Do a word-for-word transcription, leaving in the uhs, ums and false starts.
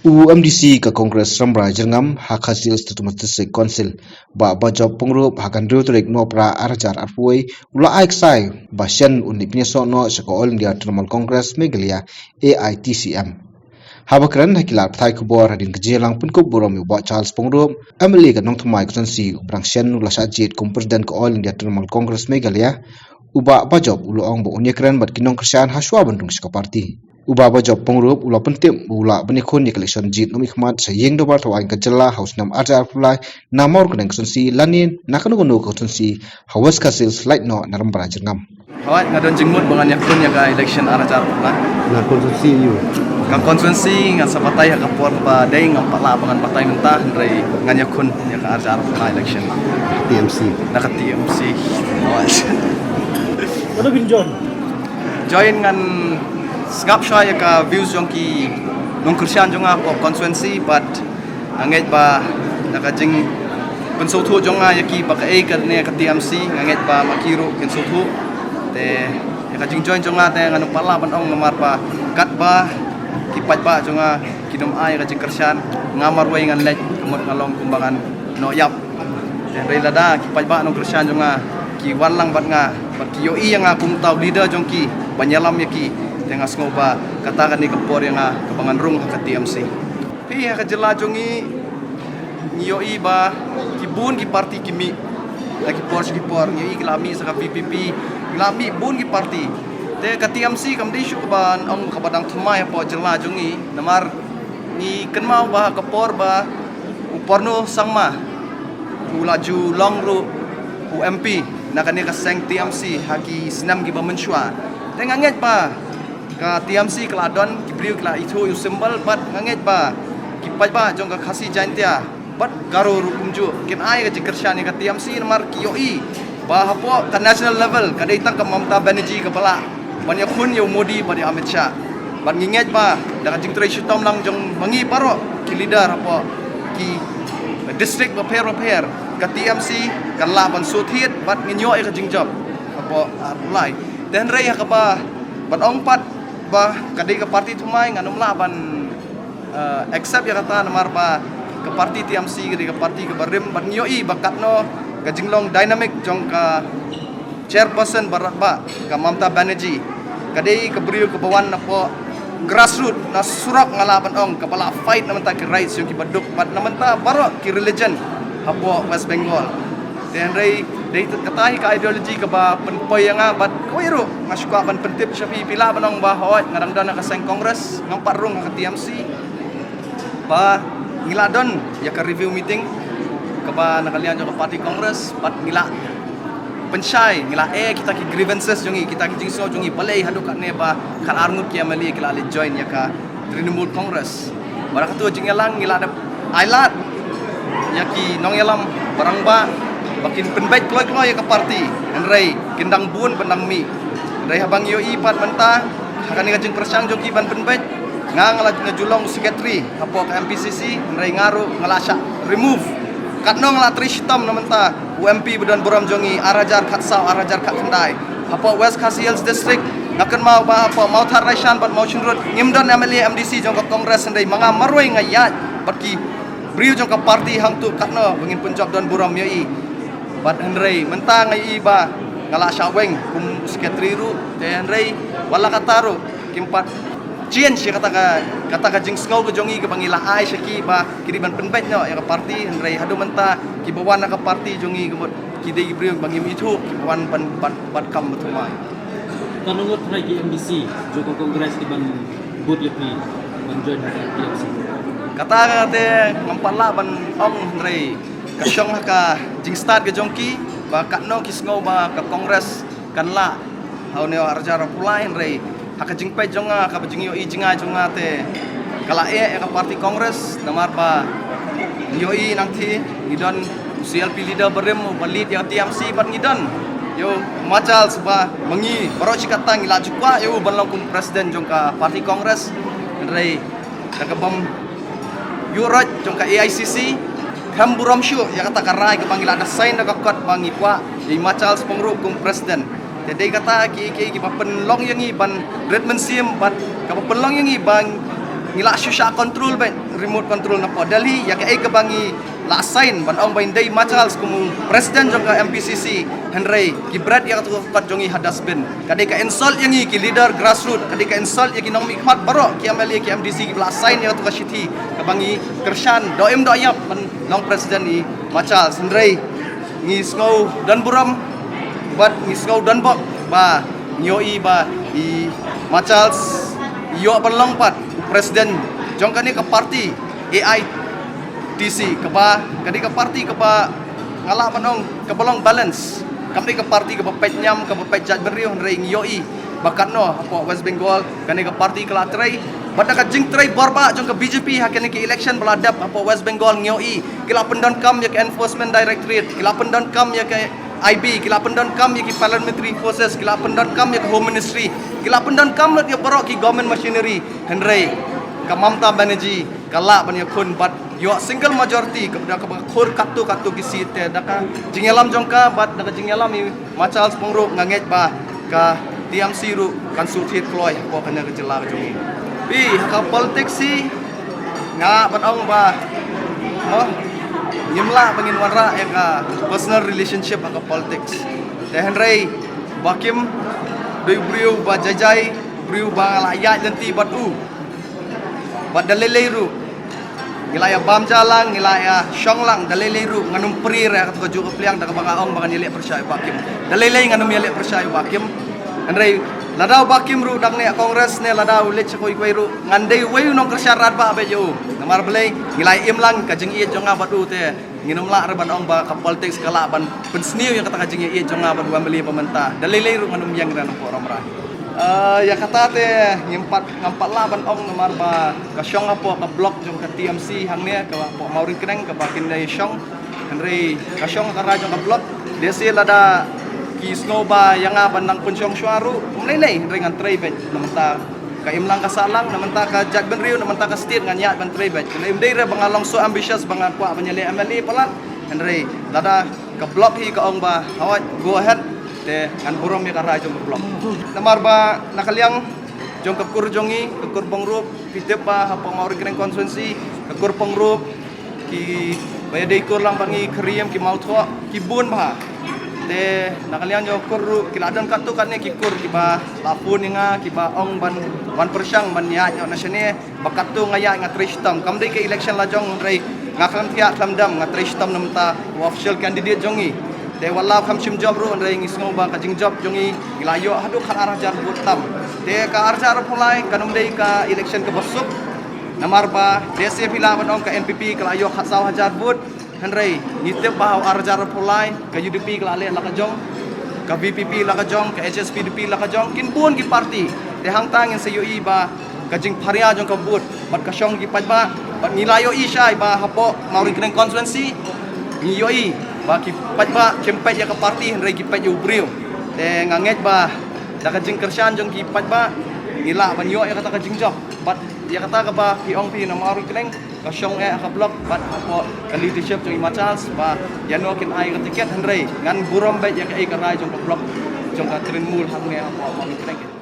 U MDC ka Congress Rambrai Jyrngam ha Khasi Hills Autonomous District Council, Bah Bajop Pyngrope, ha ka hynriew tarik Nohprah ar hajar arphew wei, u la ai ksai ba shen un leit pynïasoh noh sha ka All India Trinamool Congress Meghalaya, AITCM. Haba kren ha ki lad pathai khubor hadien ka jingïalang pynkup burom ïa u Bah Charles Pyngrope, MLA ka Nongthymmai Constituency, u Brang Shen u la shah jied kum President ka All India Trinamool Congress Meghalaya, u Bah Bajop u la ong ba un ïakren bad ki nongkyrshan ha shuwa ban rung sha ka party. U Bah Bajop Pyngrope u la pyntip ba u lah ban ïakhun ïa ka election jied nongmihkhmat sha ïing dorbar thawaiñ ka jylla ha u snem ar hajar arphew lai, na Mawryngkneng Constituency lane na kano kano ka constituency ha West Khasi Hills lait noh na Rambrai Jyrngam. Hooid, nga don jingmut ba ngan ïakhun ïa ka election ar hajar arphew lai. Na constituency ïa u? Ka constituency ngan sa batai ha ka por ba dei, ngam pat lah ba ngan batai mynta, hynrei ngan ïakhun ïa ka ar hajar arphew lai election. TMC. Na ka TMC. Hooid. Kano phin join? Join ngan sngap shuwa ïa ka views jong ki nongkyrshan jong nga hapoh constituency, bad nga ngeit ba da ka jingpynsngewthuh jong nga ïa ki ba kaei kane ka TMC, nga ngeit ba ma ki ruh kin sngewthuh. Te ïa ka jingjoin jong nga te ngan ym pat lah ban ong namar ba katba ki paidbah jong nga kin ym ai ka jingkyrshan, nga marwei ngan leit, ka mut nga long kumba ngan noh ïap. Te hynrei lada ki paidbah nongkyrshan jong nga ki wan lang bad nga, bad ki ïohi ïa nga kum uta u leader jong ki ban ïalam ïa ki, te nga sngew ba kata kane ka por ïa nga kaba ngan rung ha ka TMC. Phi, ha ka jylla jong ngi, ngi ïohi ba ki bun ki party ki mih. Ha ki por sha ki por ngi ïohi ki la mih sha ka VPP, ki la mih bun ki party. Te ka TMC kam dei shuh kaba ong kaba dang thymmai hapoh jylla jong ngi, namar ngi kynmaw ba ha ka por ba u Porno Sangma u la ju long ruh u MP na kane ka seng TMC ha ki snem kiba mynshuwa. Te nga ngeit ba ka TMC ka la don, ki briew ki la ithuh ïa u symbol, bad nga ngeit ba ki paidbah jong ka Khasi Jaintia bad Garo ruh kumjuh kin ai ka jingkyrshan ïa ka TMC namar ki ïohi ba hapoh ka national level ka dei tang ka Mamata Banerjee kaba lah ban ïakhun ïa u Modi bad ïa u Amit Shah. Bad ngi ngeit ba da ka jingtrei shitom lang jong ma ngi baroh ki leader hapoh ki district bapher bapher, ka TMC kan lah ban shu thied bad ngin ïoh ïa ka jingjop hapoh, ah, lai. Te hynrei ha kaba ban ong pat ba ka dei ka party thymmai, ngan ym lah ban eh, accept ïa kata namar ba ka party TMC ka dei ka party kaba rim, bad ngi ïohi ba katno ka jinglong dynamic jong ka chairperson ba radbah, ka Mamata Banerjee, ka dei ka briew kaba wan napoh grassroot, na surok, nga lah ban ong, kaba la fight na bynta ki rights jong kiba duk bad na bynta baroh ki religion hapoh West Bengal. Te hynrei dei kata hi ka ideology kaba pynpoi ïa nga, bad kawei ruh nga shu kwah ban pyntip sha phi, phi lah ban ong ba hooid nga dang don ha ka seng Congress, ngam pat rung ha ka TMC. Ba ngi la don ïa ka review meeting kaba na ka liang jong ka party Congress, bad ngi la pynshai, ngi la ai kita ki grievances jong ngi, kita ki jingsngew jong ngi, balei haduh katne ba khatar ngut ki MLA ki la leit join ïa ka Trinamool Congress. Bad ha kato ka jingïalang ngi la dep ai lad ïa ki nongïalam ba rangbah ba kin pynbeit kloi kloi ïa ka party, hynrei kin dang bun ban dang mih. Hynrei haba ngi ïohi pat mynta ha kane ka jingpyrshang jong ki ban pynbeit, nga nga la, nga ju long u secretary hapoh ka MPCC, hynrei nga ruh nga la shah remove. Katno nga la trei shitom na bynta u MP ba don burom jong ngi ar hajar khatsaw, ar hajar khatkhyndai. Hapoh West Khasi Hills District, nga kynmaw ba hapoh Mawthadraishan bad Mawshynrut ngim don MLA MDC jong ka Congress, hynrei ma nga marwei nga ïaid bad ki briew jong ka party hangto, katno ba ngin pynjop don burom ïa i. Bad hynrei mynta nga ïohi ba nga la shah weng kum u secretary ruh, te hynrei wat la katta ruh kim pat change ïa kata ka, kata ka jingsngew ka jong ngi kaba ngi la ai sha ki ba ki dei ban pynbeit noh ïa ka party, hynrei haduh mynta kiba wan na ka party jong ngi ka mut ki dei ki briew ba ngim ithuh, kiba wan ban, ban, ban kam ba thymmai. Katno ngut trai ki MDC jong ka Congress ki ban bud ïa phi ban join ha ka TMC? Kata ka te ngam pat lah ban ong, hynrei ka shong ha ka jingstad ka jong ki ba katno ki sngew ba ka Congress kan lah ha une u ar hajar arphew lai, hynrei ha ka jingpeit jong nga, kaba jingïohi jngai jong nga te ka la eh ïa ka party Congress, namar ba ngi ïohi nangta ngi don u CLP leader barim uba lead ïa ka TMC, bad ngi don ïa u Ma Charles, ba ma ngi baroh shi katta ngi la ju kwah ïa u ban long kum president jong ka party Congress. Hynrei da ka bym ïuh roit jong ka AICC, khlem burom shuh ïa kata ka rai kaba ngi la da sign da ka kot ba ngi kwah ïa i Ma Charles Pyngrope kum president. Te dei kata ki, ki, kiba pynlong ïa ngi ban rit mynsiem, bad kaba pynlong ïa ngi ba ngi la shu shah control beit. remote control na pdeng Delhi, ïa kaei kaba ngi la sign ban ong ba in dei Machals kum u president jong ka M P C C, hynrei ki bret ïa kato ka kot jong ngi ha dustbin. Ka dei ka insult ïa ngi ki leader grassroots, ka dei ka insult ïa ki nongmihkhmat baroh, ki M L A, ki M D C kiba la sign ïa kato ka shithi kaba ngi kyrshan doh im doh ïap ban long president i Machals, hynrei ngi sngew don burom bad ngi sngew don bok ba ngi ïohi ba i Machals i ïoh ban long pat u president jong kane ka party A I T C, kaba ka dei ka party kaba nga lah ban ong kaba long balance, kam dei ka party kaba peit niam, kaba peit jaitbynriew, hynrei ngi ïohi ba katno hapoh West Bengal kane ka party ka la trei, bad da ka jingtrei bor ba jong ka B J P ha kane ka election ba la dep hapoh West Bengal ngi ïohi ki la pyndonkam ïa ka Enforcement Directorate, ki la pyndonkam ïa ka I B, ki la pyndonkam ïa ki Paramilitary Forces, ki la pyndonkam ïa ka Home Ministry, ki la pyndonkam lut ïa baroh ki government machinery, hynrei ka Mamata Banerjee ka lah ban ïakhun bad ïoh single majority, ka da kaba khur katto katto ki seat, te da ka jingïalam jong ka bad da ka jingïalam i Machals Pong ruh nga ngeit ba ka T M C ruh kan shu thied kloi hapoh kane ka jylla ka jong ngi. Phi, ha ka politics hi nga ban ong ba, mo, ngim lah ba ngin wanrah ïa ka personal relationship ha ka politics. Te hynrei Bah Kim dei u briew ba jai jai, u briew ba nga la ïaid lynti bad u. Bad da lei lei ruh ngi la ïa bam ja lang, ngi la ïa shong lang, da lei lei ruh ngan ym pyrshah ïa kato ka juh ka pliang da kaba nga ong ba ngan ïaleh pyrshah ïa u Bah Kim. Da lei lei ngan ym ïaleh pyrshah ïa u Bah Kim. Hynrei lada u Bah Kim ruh dang neh Congress ne lada u leit sha kawei kawei ruh ngan dei uwei u nongkyrshan radbah beit ïa u. Namar balei? Ngi la ïa im lang, ka jingïeit jong nga bad u te ngin ym lah re ban ong ba ka politics ka lah ban pynsniew ïa kata ka jingïeit jong nga bad u M L A ba mynta. Da lei lei ruh ngan ym ïeng re na pdeng Rom Rai. Eh, ïa kata te ngim pat, ngam pat lah ban ong namar ba ka shong hapoh ka block jong ka T M C hangne, ka hapoh Mawryngkneng kaba kin ïa shong. Hynrei ka shong ha ka rai jong ka block. Lehse lada ki sngew ba ïa nga ban nang pynshong shuwa ruh, ym lei lei, hynrei ngan trei beit na mynta ka imlang ka sahlang, na mynta ka jaitbynriew, na mynta ka state ngan ïaid ban trei beit. Hynrei ym dei re ba nga long so ambitious ba nga kwah ban ïaleh M L A palat. Hynrei lada ka block hi ka ong ba hooid, go ahead, te ngan burom ïa ka rai jong ka block. Namar ba na ka liang jong ka kur jong ngi, ka kur Pong ruh, phi tip ba hapoh Mawryngkneng constituency, ka kur Pong ruh, kiba ïadei kur lang bad ngi, Khyriem, ki Mawthoh, ki bun bha. Te na ka liang jong ka kur ruh ki la don katto katne ki kur kiba la phone ïa nga, kiba ong ban wan pyrshang ban ïaid noh na shane. Ba katto nga ïaid nga trei shitom, kam dei ka election la jong, hynrei nga khlem thiah khlem dem, nga trei shitom na mynta u official candidate jong ngi. Te wat la kham shim jop ruh, hynrei ngi sngew ba ka jingjop jong ngi ngi la ïoh haduh khatar hajar vote tam. Te ka arhajar arphew lai kan ym dei ka election kaba suk. Namar ba lehse phi lah ban ong ka N P P ka la ïoh khatsaw hajar vote. Hynrei ngi tip ba ha u arhajar arphew lai ka U D P ka la leh la ka jong, ka V P P la ka jong, ka H S P D P la ka jong, kin bun ki party. Te hangta ngin sa ïohi ba ka jingpharia jong ka vote bad ka shong ki paidbah. Bad ngi la ïohi shai ba hapoh Mawryngkneng constituency ngi ïohi ba ki paidbah kim peit ïa ka party, hynrei ki peit ïa u briew. Te nga ngeit ba da ka jingkyrshan jong ki paidbah ngi lah ban ïoh ïa kata ka jingjop. Bad ïa kata kaba phi ong phi na Mawryngkneng, ka shong eh ha ka block bad hapoh ka leadership jong i Machals ba ïano kin ai ka ticket, hynrei ngan burom beit ïa kaei ka rai jong ka block jong ka Trinamool hangne hapoh Mawryngkneng.